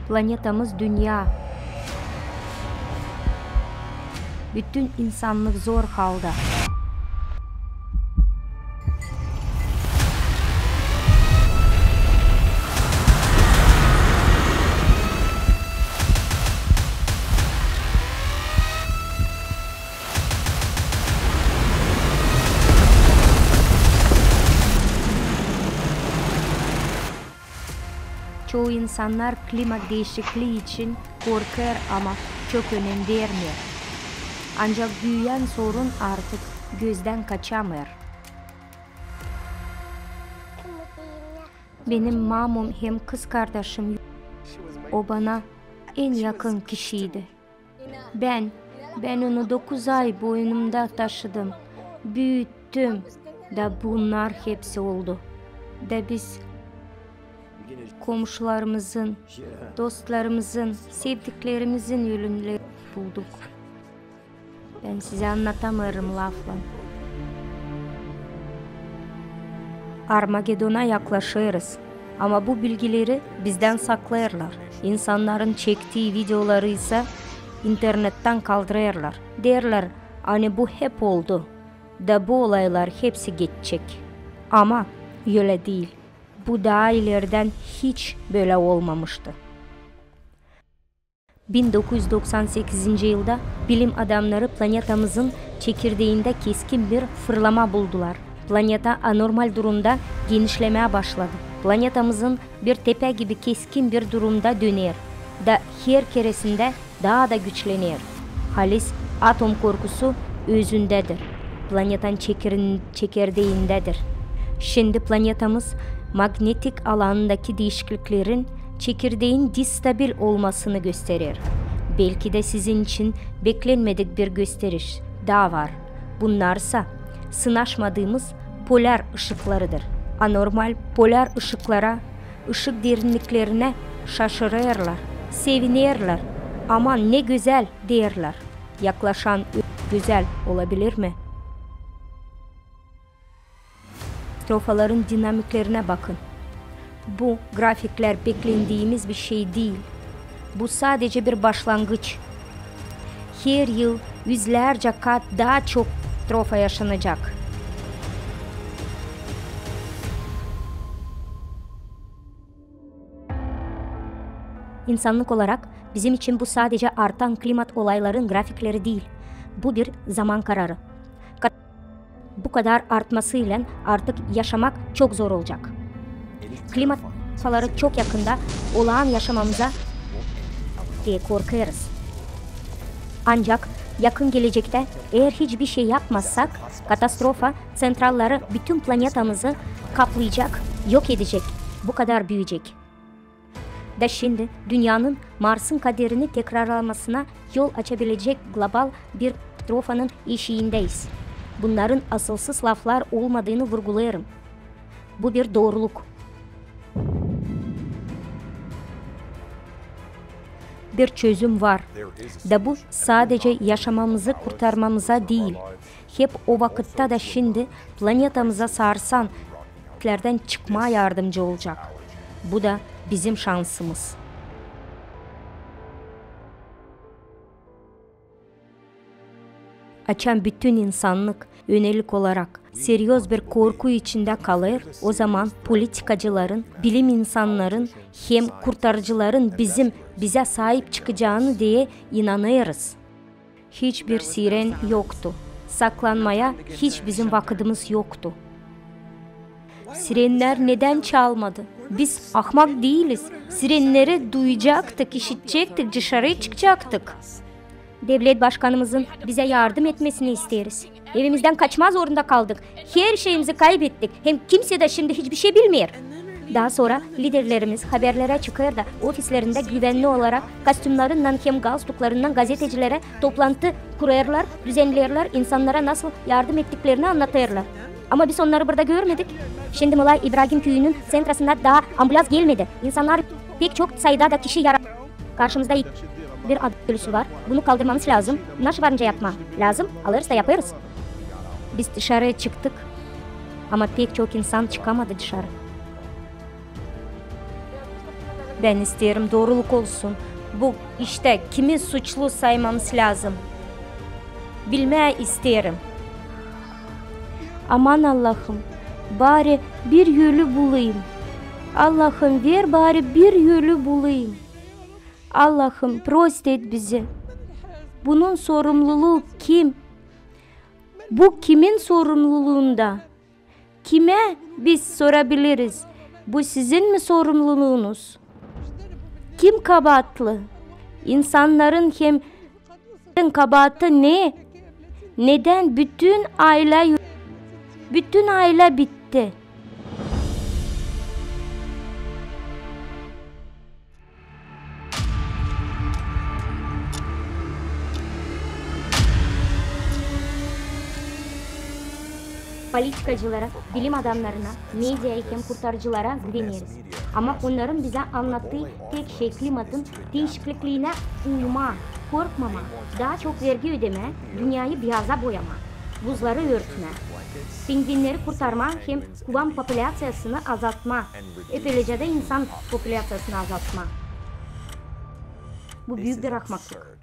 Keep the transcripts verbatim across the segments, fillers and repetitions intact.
Planetamız Dünya. Bütün insannık zor halda. Çoyu insannar klimat diişiklii için korkêr, ama çok önem vermeer. Ancak büüyän sorun artık gözdän kaçamêêr. Benim mamum hem kızkardaşım, o bana en yakın kişiydi. Bän, bän onu dokuz ay boynumda taşıdım, büüttüm. Da bunnar hepsi oldu. Da biz komşularımızın, dostlarımızın, sevdiklerimizin ölümleri bulduk. Bän sizä annatamêêrım laflan. Armagedona yaklaşêrız. Ama bu bilgileri bizdän saklêêrlar. İnsannarın çektii videoları isä internettän kaldırêrlar. Deerlär, ani bu hep oldu. Da bu olaylar hepsi geçecek. Ama ölä diil. Bu taa ileridän hiç bölä olmamıştı. Bin dokuz üz doksan sekizinci yılda bilim adamnarı planetamızın çekirdeindä keskin bir fırlama buldular. Planeta anormal durumda genişlemää başladı. Planetamızın bir tepä gibi keskin bir durumda döner da her keresindä taa da güçlener. Halis atom korkusu özündädir. Planetanın çekirin-, çekirdeindädir. Şindi planetamız magnetik alanındakı diişikliklerin çekirdein distabil olmasını gösterer. Belki dä sizin için beklenmedik bir gösteriş taa var. Bunnarsa sınaşmadıımız polär ışıklarıdır. Anormal polär ışıklara, ışık derinniklerinä şaşırêrlar, sevinerlär. "Aman, ne gözäl!" deerlär. Yaklaşan ö-, gözäl olabilir mi? Katastrofaların dinamiklerinä bakın. Bu grafiklär beklendiimiz bir şey diil. Bu sadece bir başlangıç. Her yıl üzlärcä kat taa çok katastrofa yaşanacak. İnsannık olarak bizim için bu sadece artan klimat olayların grafikleri diil. Bu bir zaman kararı. Ka-, bu kadar artmasıylan artık yaşamak çok zor olacak. Klimat katastrofaları çok yakında olacak yaşamamıza diye korkêrız. Ancak yakın gelecektä, eer hiçbir şey yapmazsak, katastrofa ţentralları bütün planetamızı kaplayacak, yok edecek, bu kadar büüyecek. Da şindi dünnenin Marsın kaderini tekrarlamasına yol açabilecek global bir katastrofanın eşiindeyiz. Bunnarın asılsız laflar olmadığını vurgulêêrım. Bu bir dooruluk. Bir çözüm var. Da bu sadece yaşamamızı kurtarmamıza diil, hep o vakıtta da şindi planetamıza sarsan lerdän çıkmaa yardımcı olacak. Bu da bizim şansımız. Açan bütün insannık önelik olarak seryoz bir korku içindä kalêr, o zaman politikacıların, bilim insannarın hem kurtarıcıların bizim, bizä saip çıkacağını diye inanêrız. Hiçbir siren yoktu. Saklanmaya hiç bizim vakıdımız yoktu. Sirennär nedän çalmadı? Biz ahmak diiliz. Sirenneri duyacaktık, işidecektik, dışarı çıkacaktık. Devlet başkanımızın bizä yardım etmesini isteeriz. Evimizdän kaçmaa zorunda kaldık. Herşeyimizi kaybettik. Hem kimsey dä şindi hiçbir şey bilmeer. Taa sora liderlerimiz haberlerä çıkêr da ofislerindä güvenli olarak kostümlarınnan hem galstuklarınnan gazetecilerä toplantı kurêrlar, düzenleerlär, insannara nasıl yardım ettiklerini annadêrlar. Ama biz onnarı burada görmedik. Şindi Mılay İbrahim küüyünün ţentrasına taa ambulans gelmedi. İnsannar pek çok sayıda da kişi yara-, Karşımızda bir ada ölüsü var. Bunu kaldırmamız lääzım. Nasıl varınca yapmaa lääzım, alêrız da yapêrız. Biz dışarı çıktık, ama pek çok insan çıkamadı dışarı. Bän isteerim, dooruluk olsun. Bu iştä kimi suçlu saymamız lääzım? Bilmää isteerim. Aman Allahım, bari bir yolu bulayım. Allahım, ver bari bir yolu bulayım. Allahım, prost et bizi. Bunun sorumluluu kim? Bu kimin sorumluluunda? Kimä biz sorabiliriz? Bu sizin mi sorumluluunuz? Kim kabaatlı? İnsannarın hem kabaatı ne? Nedän bütün aylä, bütün aylä bitti? Politikacılara, bilim adamnarına, mediaya hem kurtarıcılara güveneriz. Ama onnarın bizä annattıı tek şey klimatın diişiklikliinä uymaa, korkmamaa, taa çok vergi ödemää, dünnayı beyaaza boyamaa, buzları örtmää, pingvinneri kurtarmaa hem kuban populâţiyasını azaltmaa. E, bölecä dä insan populâţiyasını azaltmaa. Bu büük bir ahmaklık.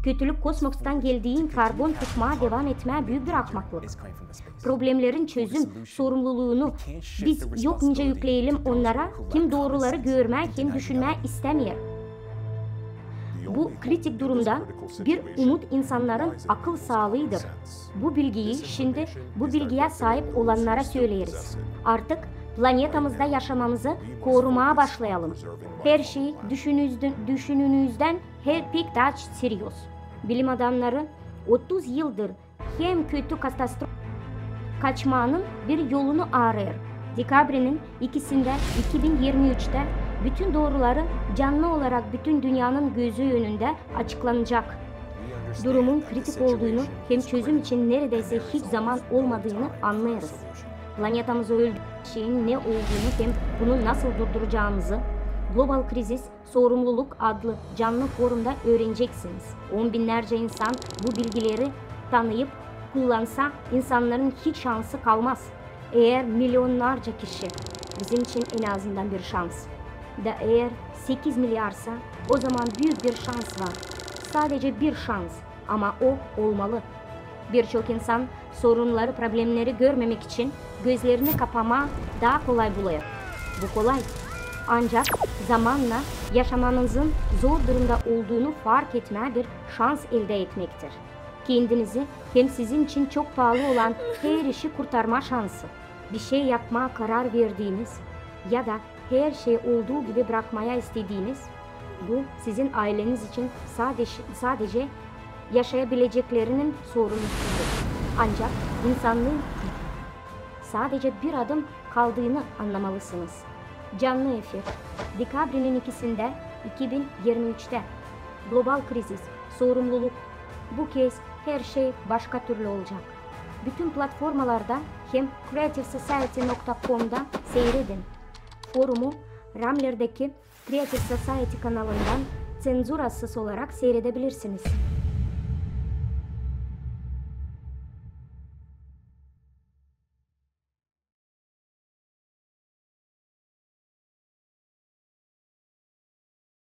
Kötülük kosmostan geldiin karbon tutmaa devam etmää büük bir ahmaklık. Problemnerin çözüm sorumluluunu biz yok nicä ükleyelim onnara, kim dooruları görmää hem düşünmää istämeer. Bu kritik durumda bir umut insannarın akıl saalııdır. Bu bilgiyi şindi bu bilgiyä saip olannara söleeriz. Artık planetamızda yaşamamızı korumaa başlayalım. Her şey düşününüzdän, düşününüzdän her pek taa seryoz. Bilim adamnarı otuz yıldır hem kötü katastrofa kaçmanın bir yolunu arêêr. Dekabrinin ikisindä iki bin irmi üçtä bütün dooruları cannı olarak bütün dünnenin gözü önündä açıklanacek. Durumun kritik olduunu hem çözüm için neredeysä hiç zaman olmadıını annêêrız. Planetamızı öldürän şeyin ne olduunu hem bunu nasıl durduracamızı, global krizis sorumluluk adlı canlı forumda üüreneceksiniz. On binnärcä insan bu bilgileri tanıyıp kullansa, insannarın hiç şansı kalmaz. Eer milyonnarca kişi, bizim için en azından bir şans, da eer sekiz milyarsa, o zaman büük bir şans var. Sadecä bir şans, ama o olmalı. Birçok insan sorunları, problemneri görmemäk için gözlerini kapamaa taa kolay bulêr. Bu kolay. Ancak zamanna yaşamamızın zor durumda olduunu fark etmää bir şans eldä etmektir. Kendinizi hem sizin için çok paalı olan her işi kurtarma şansı. Bir şey yapmaa karar verdiiniz ya da her şeyi olduu gibi brakmaya istediiniz, bu sizin ayleniz için sadece, sadece yaşayabileceklerinin sorunusudur. Ancak insannarın sadece bir adım kaldıını annamalısınız. Canlı efir. Dekabrinin ikisindä iki bin irmi üçtä. Global krizis, sorumluluk. Bu kez her şey başka türlü olacek. Bütün platformalarda hem creative society nokta comda seyredin. Forumu Ramlerdeki Creative Society kanalından senzurasız olarak seyredebilirsiniz.